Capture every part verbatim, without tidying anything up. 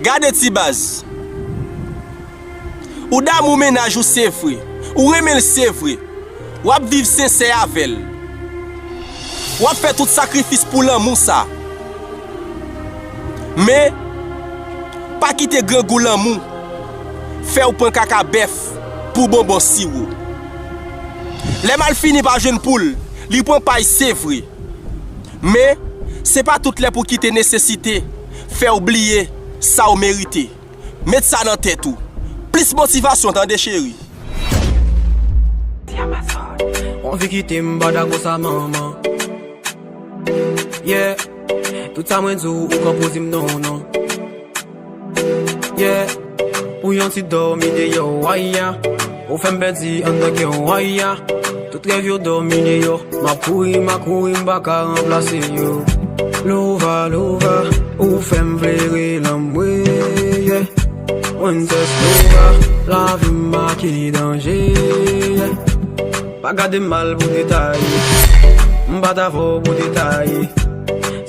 Gade ti baz. Ou damou mennaj ou se vre. Ou renmen l se vre. W ap viv sensè avè l. W ap fè tout sakrifis pou lanmou sa. Men, pa kite grangou lanmou fè w pran kaka bèf pou bonbon siwo. Lè mal fini pa jwenn poul, li pran pay se vre. Men, se pa tout lè pou kite nesesite fè w bliye sa w merite. Met sa nan tèt ou. Plis motivasyon tande cheri. Yon fi kite m pa dakò sa manman. Yeah. Tout sa mwen di w, ou konn poze m non non. Yeah. Pou yon ti dòmi deyò, waya. Ou fè m pèdi anndan kè w, waya. Tout rèv yo dòmi deyò. M ap kouri, m ap kouri, m pa ka ranplase yo. Louva, louva, ou fè m vle rele anmwe, yeah. Princess Louva, lavi m make danje, yeah. Pa gade m mal pou detay. M pa t avè w pou detay.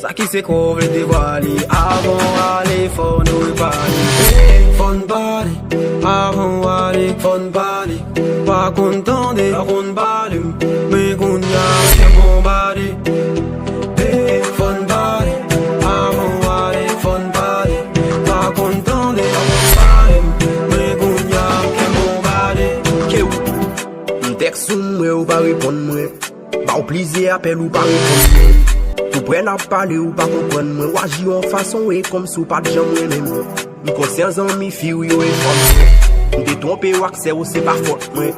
Sa ki sekrè w vle devwale. Avan w ale, fò nou repale. Fò n pale. Avan w ale, fò n pale. Pa konn tande, pa konn pale m. Men kounye a, m fè bonbade. Fò n pale. Avan w ale, fò n pale. Pa konn tande, pa konn pale m. Men kounye a, m fè bonbade. Ke w. M tèks ou, m wè w pa reponn mwen. Ba w plizyè apèl ou pa reponn mwen. Tou prè n ap pale ou pa konprann mwen. W aji yon fason e kòmsi w pa t janm renmen mwen. M konsyan zanmi fi w yo e fanm mwen. M te twonpe w ak sè w se pa fòt mwen.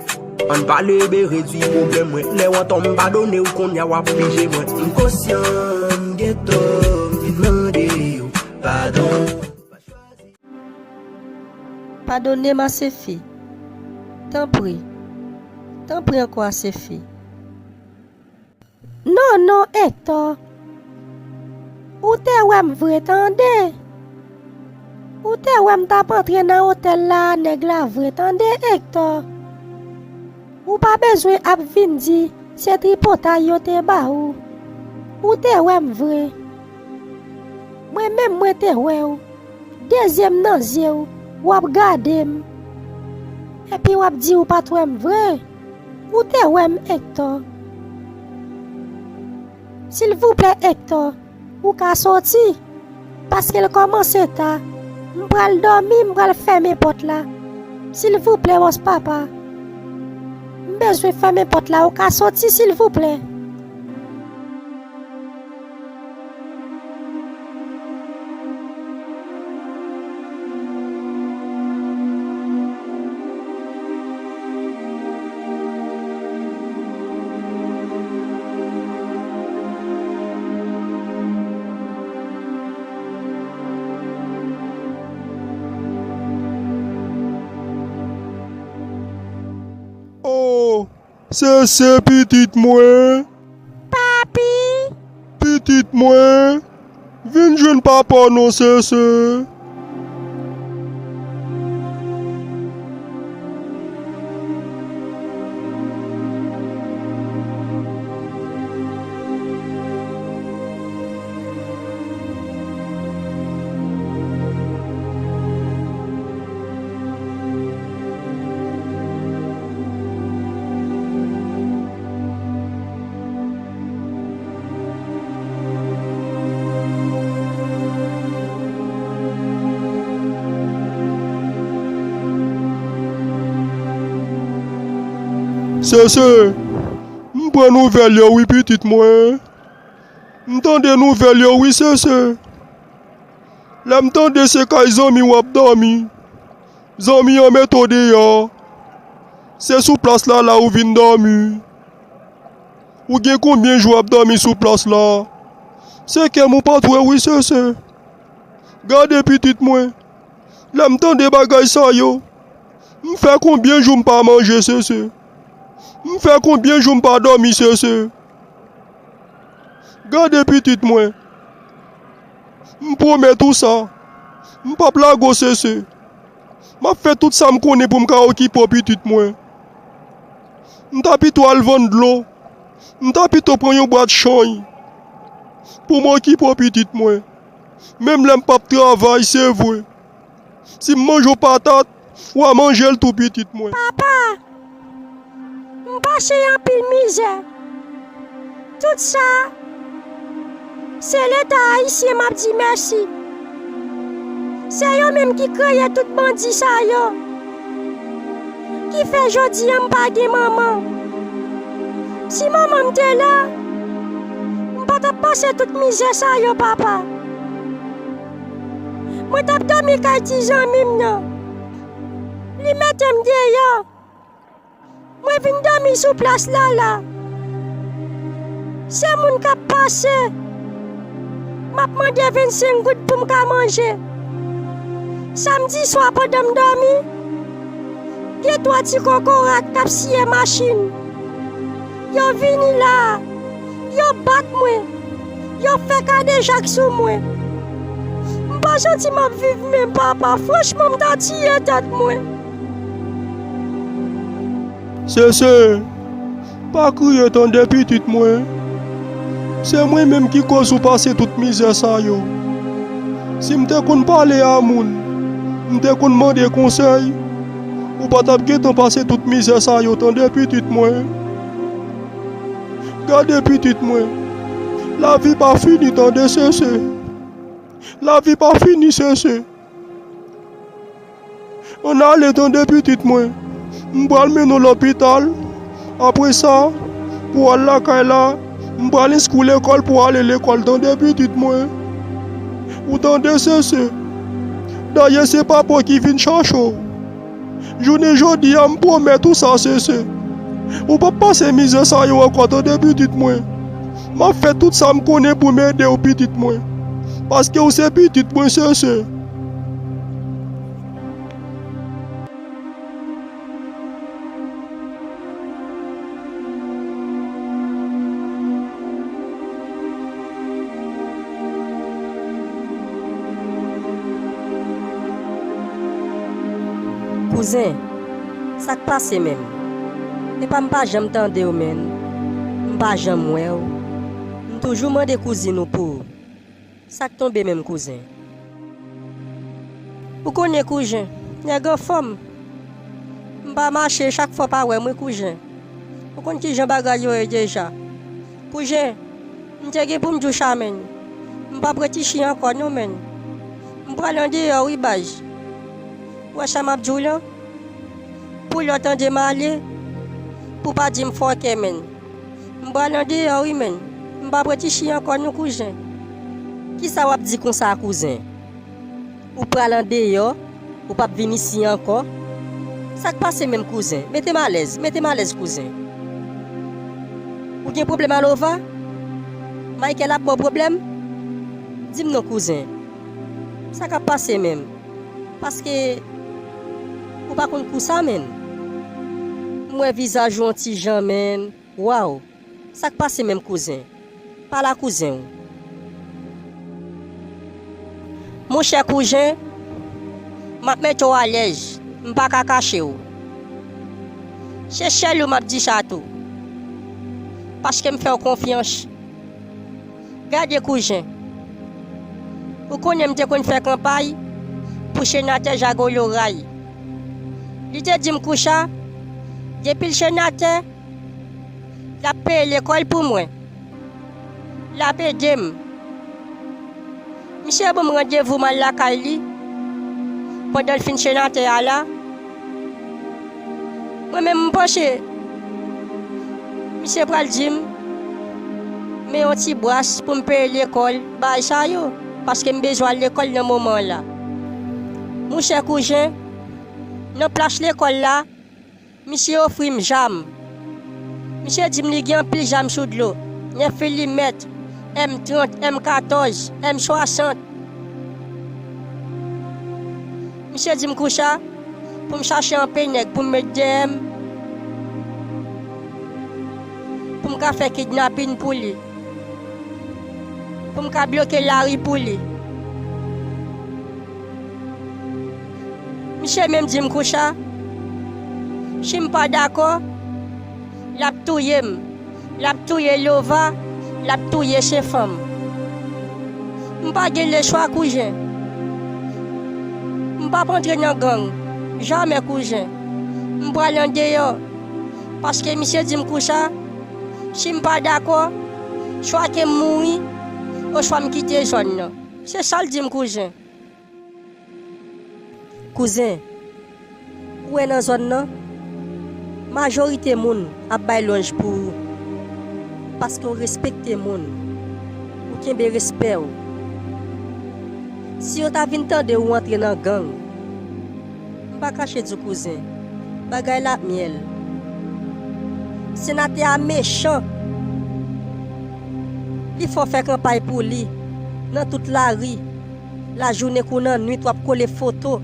Ann pale ebe redui pwoblèm mwen. Lè w antò m padone w kounye a w ap pije mwen. M konsyan m gen tò m vin mande w padon. Padone m Asefi. Tanpri. Tanpri ankò Asefi. Non, non, Ektò. Ou te wè m vre tande. Ou te wè m t ap antre nan otèl la a nèg la vre tande, Ektò. Ou pa bezwen ap vin di se tripotay yo te ba ou. Ou te wè m vre. Mwen menm mwen te wè w. De zye m nan zye w, w ap gade m. Epi w ap di ou pa t wè m vre. Ou te wè m, Ektò. Silvouplè, Ektò, ou ka soti. Paske l kòmanse ta. M pral dòmi, m pral fèmen pòt la. Silvouplè, bòs papa. M bezwen fèmen pòt la, ou ka soti, silvouplè. Oh, Sese pitit mwen. Papi. Pitit mwen. Vin jwenn papa w non Sese. Sese, m pran nouvèl yo wi pitit mwen. M tande nouvèl yo wi Sese. Lè m tande se kay zanmi w ap dòmi. Zanmi an mete w deyò. Se sou plas la la ou vin dòmi. Ou gen konbyen jou w ap dòmi sou plas la? Se kè m ou pa t wè wi Sese. Gade pitit mwen. Lè m tande bagay sa yo, m fè konbyen jou m pa manje Sese. M fè konbyen jou m pa dòmi Sese. Gade pitit mwen. M pwomèt ou sa. M p ap lage w Sese. M ap fè tout sa m konnen pou m ka okipe w pitit mwen. M ta pito al vann dlo. M ta pito pran yon bwat chany. Pou m okipe w pitit mwen. Menm lè m p ap travay, se vre. Si m manje yon patat, w a manje l tou, pitit mwen. Papa, m pase anpil mizè. Tout sa, se Leta ayisyen m ap di mèsi. Se yo menm ki kreye tout bandi sa yo, ki fè jodi a m pa gen manman. Si manman m te la, m pa t ap pase tout mizè sa yo, papa. Mwen t ap dòmi kay ti zanmi m nan. Li mete m deyò. Mwen vin dòmi sou plas la la. Se moun k ap pase. M ap mande vennsenk goud pou m ka manje. Samdi swa pandan m dòmi, gen twa ti kokorat k ap siye machin. Yo vini la a, yo bat mwen, yo fè kadejak sou mwen. M pa santi m ap viv menm, papa. Franchman, m ta tiye tèt mwen. Sese, pa kriye tande pitit mwen. Se mwen menm ki koz ou pase tout mizè sa yo. Si m te konn pale a moun, m te konn mande konsèy, ou pa t ap gentan pase tout mizè sa yo tande pitit mwen. Gade pitit mwen, lavi pa fini tande Sese. Lavi pa fini Sese. Ann ale tande pitit mwen. M pral mennen w lopital. Apre sa, pou w al lakay la, m pral enskri w lekòl pou w ale lekòl tande pitit mwen. Ou tande Sese? Dayè se papa w ki vin chache w. Jounen jodi a, m pwomèt ou sa Sese. Ou p ap pase mizè sa yo ankò tande pitit mwen. M ap fè tout sa m konnen pou m ede w pitit mwen. Paske w se pitit mwen Sese. Kouzen, sa k pase menm? Epa m pa janm tande w menm. M pa janm wè w. M toujou mande kouzin ou pou ou. Sa k tonbe menm kouzen? Ou konnen kouzen, nèg anfòm. M pa mache chak fwa w pa wè m wi kouzen. Ou konn kijan bagay yo ye deja. Kouzen, m te gen pou m di w sa menn. M p ap ret ichi ankò non menn. M pral andeyò wi baz. Ou wè sa m ap di w lan? Pou lè w tande m ale, pou w pa di m fòkè menn. M pral andeyò wi menn. M p ap ret ichi ankò non kouzen. Kisa w ap di konsa kouzen? Ou pral andeyò, ou p ap vin isi ankò? Sa k pase menm kouzen? Mete m alèz, mete m alèz kouzen. Ou gen pwoblèm a Lova? Michael ap ba w pwoblèm? Di m non kouzen. Sa k ap pase menm? Paske ou pa konn kou sa menn. M wè vizaj ou yon ti jan menn. Waw! Sa k pase menm kouzen? Pale a kouzen w. Monchè kouzen, m ap mete w alèz, m pa ka kache w. Se sèl ou m ap di sa tou. Paske m fè w konfyans. Gade kouzen. Ou konnen m te konn fè kanpay pou senatè Jago Loray. Li te di m konsa, depi l senatè, l ap peye lekòl pou mwen. L ap ede m. Misye ban m randevou m al lakay li pandan l fin senatè a la. Mwen menm m panse misye pral di m men yon ti bras pou m peye lekòl bagay sa yo, paske m bezwen al lekòl nan moman an la. Monchè kouzen, nan plas lekòl la, misye ofri m zam. Misye di m li gen anpil zam sou dlo, nèf milimèt, M trant, M katòz, M swasant. Misye di m konsa pou m chache anpe nèg pou m met dèyè m, pou m ka fè kidnapin pou li, pou m ka bloke lari pou li. Misye menm di m konsa, si m pa dakò, l ap touye m, l ap touye Lova, l ap touye Sefan m. M pa gen lechwa kouzen. M M p ap antre nan gang. Jamè, kouzen. M pral andeyò. Paske misye di m konsa, si m pa dakò, swa ke m mouri, oswa m kite zòn nan. Se sa l di m, kouzen. Kouzen, ou wè nan zòn nan, majorite moun ap bay lwanj pou ou, paske w respekte moun, ou kenbe respè w. Si yo ta vin tande ou antre nan gang, m pa kache di w, kouzen, bagay la ap myèl. Senatè a mechan. Li fè w fè kanpay pou li nan tout lari. Lajounen kou nan nwit w ap kole foto.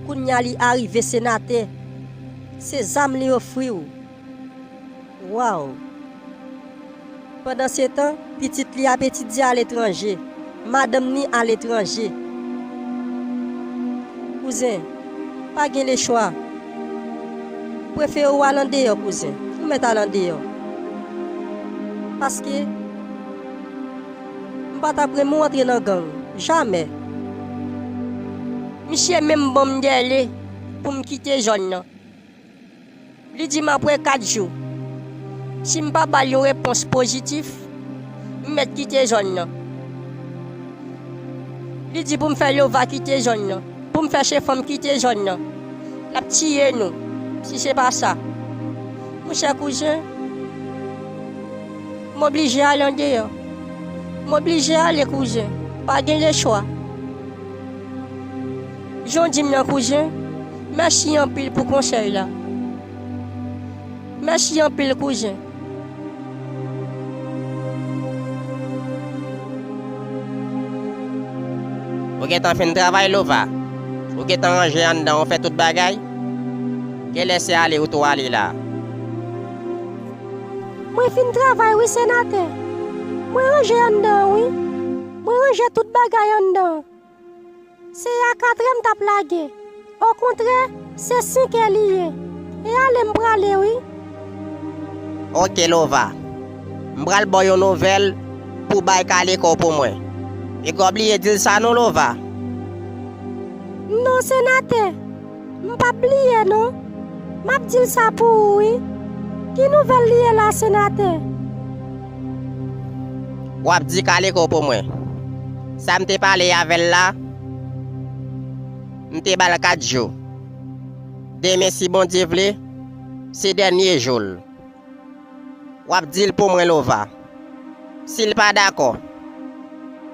Kounye a li arive senatè. Se zam li ofri w. Waw! Pandansetan, pitit li ap etidye aletranje, madanm li aletranje. Kouzen, pa gen lechwa. Prefere w al andeyò, kouzen. Ou mèt al andeyò. Paske m pa t ap renmen w antre nan gang. Jamè. Misye menm ban m dèle pou m kite zòn nan. Li di m apre kat jou. Si m pa ba l yon repons pozitif, m mèt kite zòn nan. Li di pou m fè Lova kite zòn nan, pou m fè Chefòm kite zòn nan. L ap tiye nou, si se pa sa. Monchè kouzen, m oblije ale andeyò. M oblije ale, kouzen. Pa gen lechwa. Jan w di m nan, kouzen, mèsi anpil pou konsèy la. Mèsi anpil, kouzen. Ou gentan fin travay, Lova? Ou gentan ranje anndan, ou fè tout bagay? Kilè se ale ou tou ale la? Mwen fin travay wi, senatè. Mwen ranje anndan wi. Mwen ranje tout bagay anndan. Se a katrè m t ap lage. Okontrè, se senkè li ye. E ale m prale wi. Oke, Lova. M pral ba w yon nouvèl pou w bay Kaliko pou mwen. Piga w bliye di l sa non, Lova. Non, senatè. M p ap bliye non. M ap di l sa pou ou wi. Ki nouvèl li ye la, senatè? W ap di Kaliko pou mwen. Sa m te pale avè l la, m te ba l kat jou. Demen, si Bondye vle, se dènye jou l. W ap di l pou mwen, Lova. Si l pa dakò,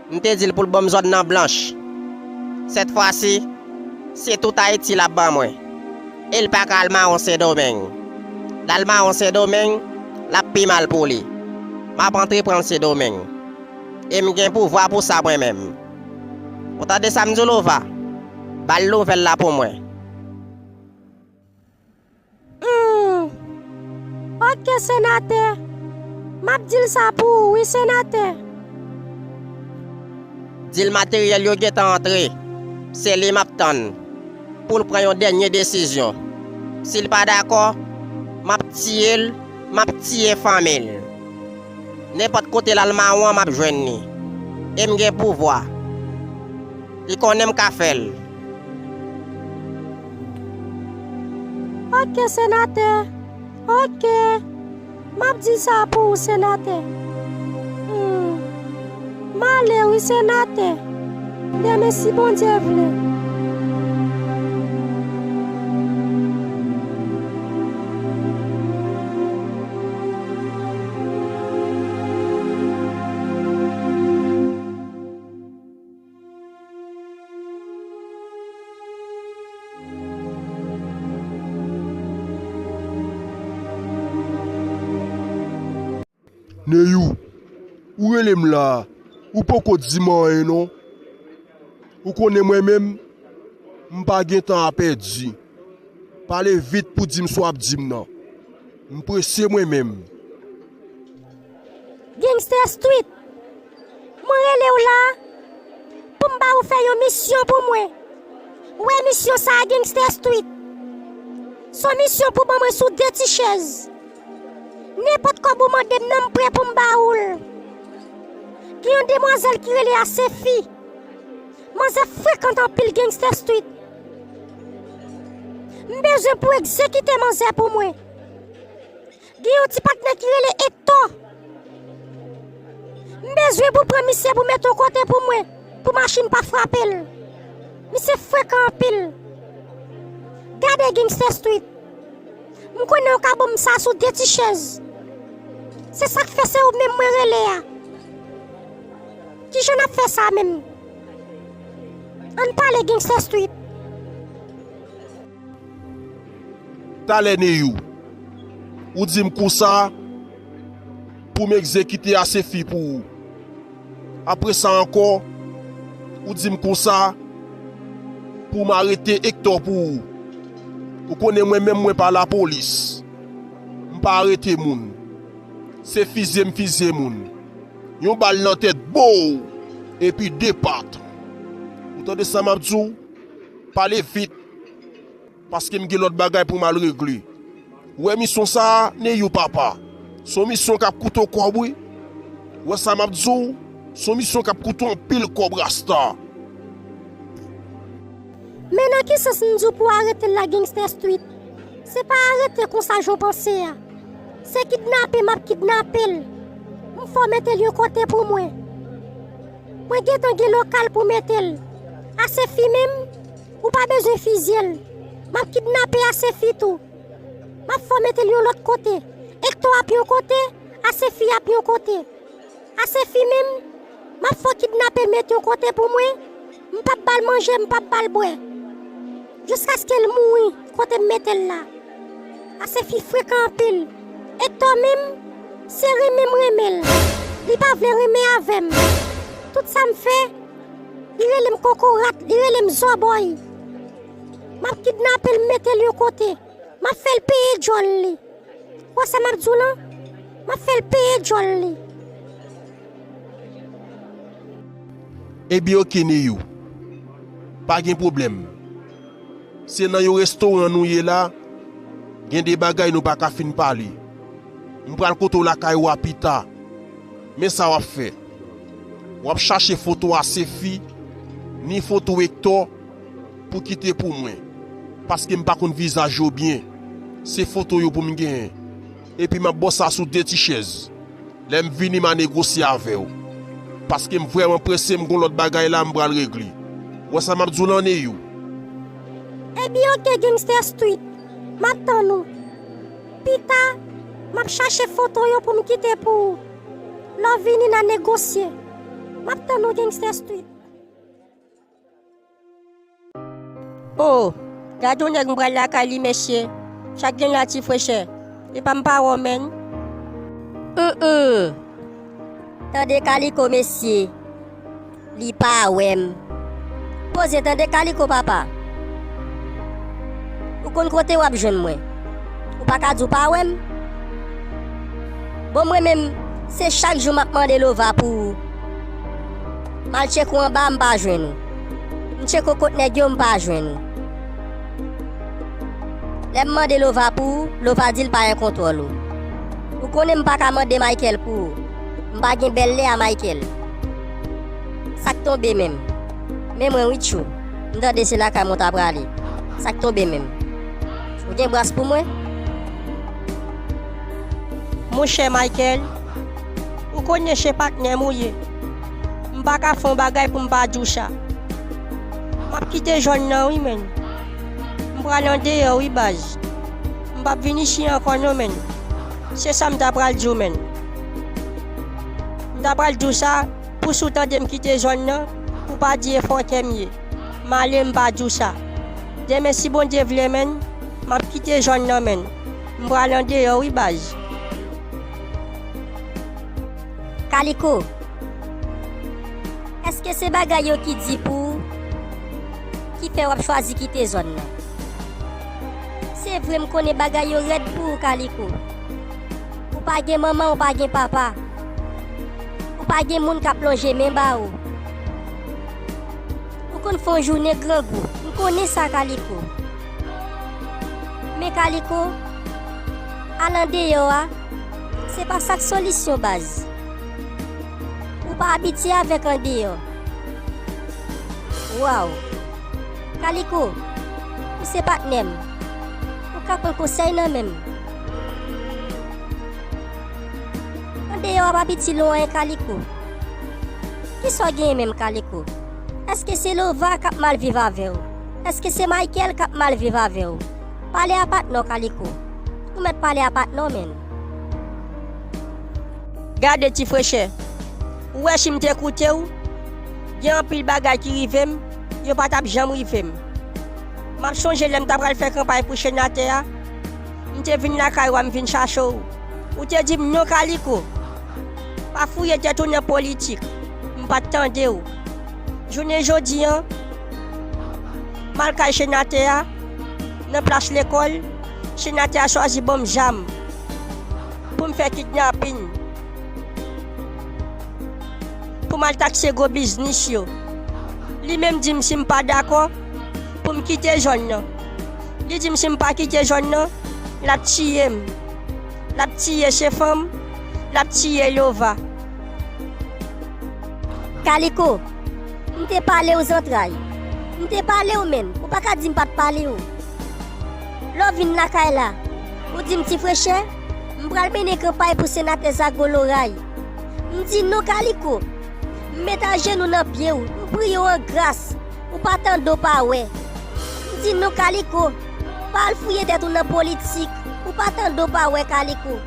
m te di l pou l ban m zòn nan blanch. Sètfwasi, se tout Ayiti l ap ban mwen. E l pa ka al mawon Sendomeng. L al mawon Sendomeng, l ap pi mal pou li. M ap antre pran l Sendomeng. E m gen pouvwa pou sa mwen menm. Ou tande sa m di w, Lova? Ba l nouvèl la pou mwen. Hmm. Oke, senatè. M ap di l sa pou ou, wi, senatè. Di l materyèl yo gentan antre. Se li m ap tann pou l pran yon dènye desizyon. Si l pa dakò, m ap tiye l, m ap tiye fanmi l. Nenpòt kote l al mawon an, m ap jwenn li. E m gen pouvwa. Li konnen m ka fè l. Oke, senatè. Oke. M ap di sa pou ou, senatè. Hmm. M ale wi, senatè. Demen, si Bondye vle. Neyou, ou rele m la a, ou poko di m anyen non. Ou konnen mwen menm, m pa gen tan a pèdi. Pale vit pou di m sa w ap di m nan. M prese mwen menm. Gangster Street, mwen rele w la pou m ba ou fè yon misyon pou mwen. Ou wè misyon sa a, Gangster Street? Se yon misyon pou ban mwen sou de ti chèz. Nenpòt kòb ou mande m nan, m prè pou m ba ou l. Gen yon demwazèl ki rele Asefi. Manzè frekan anpil, Gangster Street. M bezwen pou egzekite manzè pou mwen. Gen yon ti patnè ki rele Ektò. M bezwen pou pran misye pou mete yon kote pou mwen, pou machin pa frape l. Misye frekan anpil. Gade Gangster Street. M konnen w ka ban m sa sou de ti chèz. Se sa k fè se ou menm mwen rele a. Kijan n ap fè sa menm? Ann pale Gangster Street. Talè Neyou, ou di m konsa pou m egzekite Asefi pou ou. Apre sa ankò, ou di m konsa pou m arete Ektò pou ou. Ou konnen mwen menm mwen pa lapolis. M pa arete moun. Se fizye m fizye moun. Yon bal nan tèt, bow! Epi de pat. Ou tande sa m ap di w? Pale vit. Paske m gen lòt bagay pou m al regle. Ou wè misyon sa a, Neyou papa, se yon misyon k ap koute w kòb wi. Ou wè sa m ap di w? Se yon misyon k ap koute w anpil kòb rasta. Men nan ki sans m di w pou w arete l la Gangster Street? Se pa arete konsa jan w panse a. Se kidnape m ap kidnape l. M fè w mete l yon kote pou mwen. Mwen gentan gen lokal pou mete l. Asefi menm, ou pa bezwen fizye l. M ap kidnape Asefi tou. M ap fè w mete l yon lòt kote. Ektò ap yon kote, Asefi ap yon kote. Asefi menm, m ap fè w kidnape l mete yon kote pou mwen. M p ap ba l manje, m p ap ba l bwè. Jiskaske l mouri kote m mete l la. Asefi frekan anpil. Ektò menm, se renmen m renmen l. Li pa vle renmen avè m. Tout sa m fè, li rele m kokorat, li rele m zòbòy. M ap kidnape l, m mete l yon kote. M ap fè l peye djòl li. Ou wè sa m ap di w lan? M ap fè l peye djòl li. Ebyen oke Neyou. Pa gen pwoblèm. Se nan yon restoran nou ye la, gen de bagay nou pa ka fin pale. M pral kote w lakay ou a pita. Men sa w ap fè. W ap chache foto Asefi, ni foto Ektò pou kite pou mwen. Paske m pa konn vizaj yo byen. Se foto yo pou m genyen. Epi m ap ba w sa sou de ti chèz. Lè m vini m a negosye avè w. Paske m vrèman prese m gon lòt bagay la m pral regle. W wè sa m ap di w lan Neyou? Ebyen oke Gangster Street. M ap tann ou. Pita, m ap chache foto yo pou m kite pou ou. Lè w vini n a negosye. M ap tann ou Gangster Street. Oh, gade yon nèg m pral lakay li mesye. Chak gen la ti frechè. Epa m pa wè w menn. Hum hum. Tande Kaliko mesye. Li pa wè m. Poze tande Kaliko papa. Ou konn kote w ap jwenn mwen. Ou pa ka di w pa wè m. Bon mwen menm, se chak jou m ap mande Lova pou ou. M al tcheke w anba m pa jwenn ou. M tcheke w kot nèg yo m pa jwenn ou. Lè m mande Lova pou ou, Lova di l pa gen kontwòl ou. Ou konnen m pa ka mande Michael pou ou. M pa gen bèl lè a Michael. Sa k tonbe menm? Men mwen wi tchou. M tande se lakay mwen w ta prale. Sa k tonbe menm? Ou gen bras pou mwen? Monchè Michael, ou konnen se patnè m ou ye. M pa ka fè yon bagay pou m pa di w sa. M ap kite zòn nan wi menn. M pral andeyò wi baz. M p ap vin isit ankò non menn. Se sa m ta pral di w menn. M ta pral di w sa pou si w tande m kite zòn nan, pou w pa di e fòtè m ye. M ale m pa di w sa. Demen si Bondye vle menn, m ap kite zòn nan menn. M pral andeyò wi baz. Kaliko, èske se bagay yo ki di pou ou ki fè w ap chwazi kite zòn nan? Se vre m konnen bagay yo rèd pou ou Kaliko. Ou pa gen manman, ou pa gen papa. Ou pa gen moun k ap lonje men ba ou. Ou konn fè yon jounen grangou. M konnen sa Kaliko. Men Kaliko, al andeyò a, se pa sa k solisyon baz. Ou pa abitye avèk andeyò. Waw! Kaliko, ou se patnè m. Ou ka pran konsèy nan men m. Andeyò a pa piti lwen, Kaliko. Kisa w genyen menm, Kaliko? Èske se Lova k ap mal viv avè w? Èske se Michael k ap mal viv avè w? Pale a patnè w, Kaliko. Ou mèt pale a patnè w, menn. Gade, ti frechè. Ou wè, si m te koute w, gen anpil bagay ki rive m, yo pa t ap janm rive m. M ap chonje lè m ta pral fè kanpay pou senatè a, m te vin lakay ou a, m vin chache w. Ou te di m non, Kaliko. Pa fouye tèt ou nan politik. M pa t tande w. Jounen jodi a, m al kay senatè a, nan plas lekòl, senatè a chwazi ban m zam pou m fè kidnapin, pou m al takse gwo biznis yo. Li menm di m si m pa dakò pou m kite zòn nan. Li di m si m pa kite zòn nan, l ap tiye m. L ap tiye Sefam, l ap tiye Lova. Kaliko, m te pale w zantray. M te pale w, menn. Ou pa ka di m pa t pale w. Lè w vin lakay la, ou di m, ti frechè, m pral mennen kanpay pou senatè Zago Loray. M di non, Kaliko. M met ajenou nan pye w, m priye w an gras. Ou pa tande, w pa wè. M di non, Kaliko. Pa al fouye tèt ou nan politik. Ou pa tande, w pa wè, Kaliko.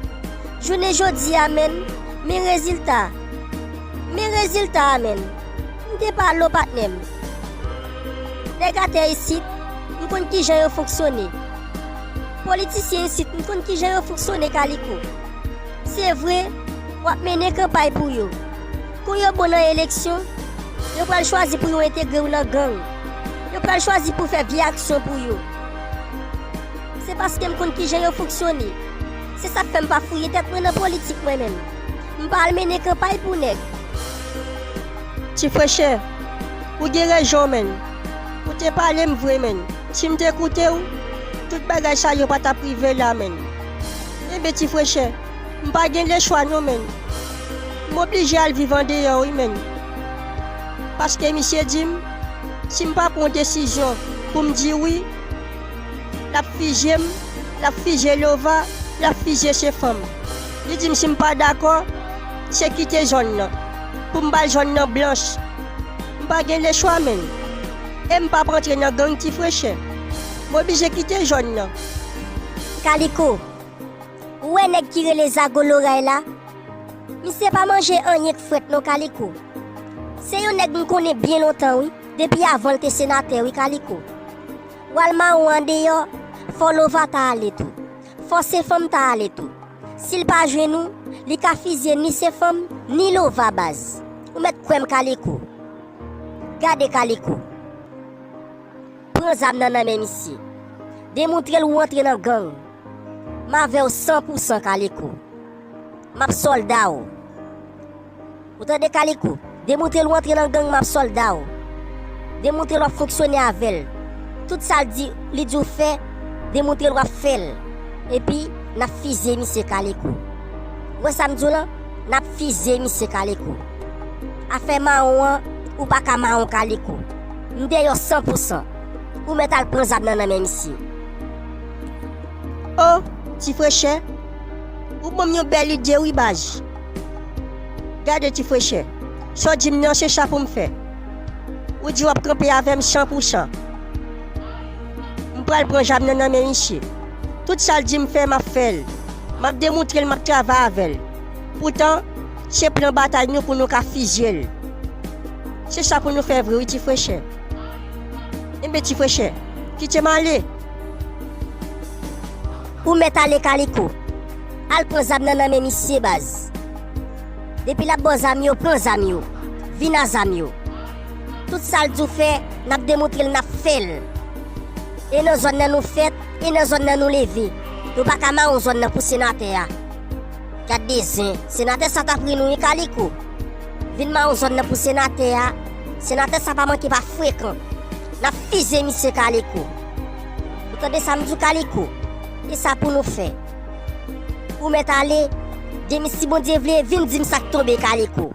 Jounen jodi a, menn, men rezilta. Men rezilta a, menn. M te pale w, patnè m. Nèg atè isit, m konn kijan yo fonksyone. Politisyen isit, m konn kijan yo fonksyone, Kaliko. Se vre, w ap mennen kanpay pou yo. Kou yo bon nan eleksyon, yo pral chwazi pou yo entegre w nan gang. Yo pral chwazi pou fè vye aksyon pou yo. Se paske m konn kijan yo fonksyone. Se sa k fè m pa fouye tèt mwen nan politik mwen menm. M pa al mennen kanpay pou nèg. Ti frechè, ou gen rezon, menn. Ou te pale m vre, menn. Si m te koute w, tout bagay sa yo pa t ap rive la, menn. Enben, ti frechè, m pa gen lechwa non, menn. M oblije al viv andeyò, wi, menn. Paske misye di m, si m pa pran yon desizyon pou m di wi, l ap fizye m, l ap fizye Lova, l ap fizye Sefam. Li di m si m pa dakò, se kite zòn nan, pou m bay zòn nan blanch. M pa gen lechwa, menn. E m p ap antre nan gang, ti frechè. M oblije kite zòn nan. Kaliko, ou wè nèg ki rele Zago Loray la? Misye pa manje anyen k frèt non, Kaliko. Se yon nèg m konnen byen lontan, wi, depi avan l te senatè, wi, Kaliko. W al mawon andeyò, fò Lova ta ale tou. Fò Sefam ta ale tou. Si l pa jwenn ou, li ka fizye ni Sefam, ni Lova, baz. Ou mèt kwè m, Kaliko. Gade, Kaliko. Pran zam nan nan men misye. Demontre l ou antre nan gang. M avè w san pou san, Kaliko. M ap sòlda w. Ou tande, Kaliko? Demontre l ou antre nan gang, m ap sòlda w. Demontre l w ap fonksyone avè l. Tout sa l di, li di w fè, demontre l w ap fè l. Epi, n ap fizye misye, Kaliko. Ou wè sa m di w lan? N ap fizye misye, Kaliko. Afè mawon an, ou pa ka mawon, Kaliko. M dèyè w san pou san. Ou mèt al pran zam nan nan men misye. O, ti frechè, ou ban m yon bèl ide wi, baz. Gade, ti frechè, sa w di m nan, se sa pou m fè. Ou di w ap kanpe avè m san pou san. M pral pran zam nan nan men misye. Tout sa l di m fè, m ap fè l. M ap demontre l m ap travay avè l. Poutan, se plan batay nou pou nou ka fizye l. Se sa pou nou fè vre wi, ti frechè. Enben, ti frechè, kite m ale. Ou mèt ale, Kaliko. Al pran zam nan nan men misye, baz. Depi l ap ba w zam yo, pran zam yo. Vin a zam yo. Tout sa l di w fè, n ap demontre l n ap fè l. E nan zòn nan nou fèt, e nan zòn nan nou leve. Nou pa ka mawon zòn nan pou senatè a. Gad de zen. Senatè sa t ap ri nou wi, Kaliko. Vin mawon zòn nan pou senatè a. Senatè sa pa manke pa frekan. N ap fizye misye, Kaliko. Ou tande sa m di w, Kaliko? E sa pou nou fè. Ou mèt ale. Demen, si Bondye vle, vin di m sa k tonbe, Kaliko.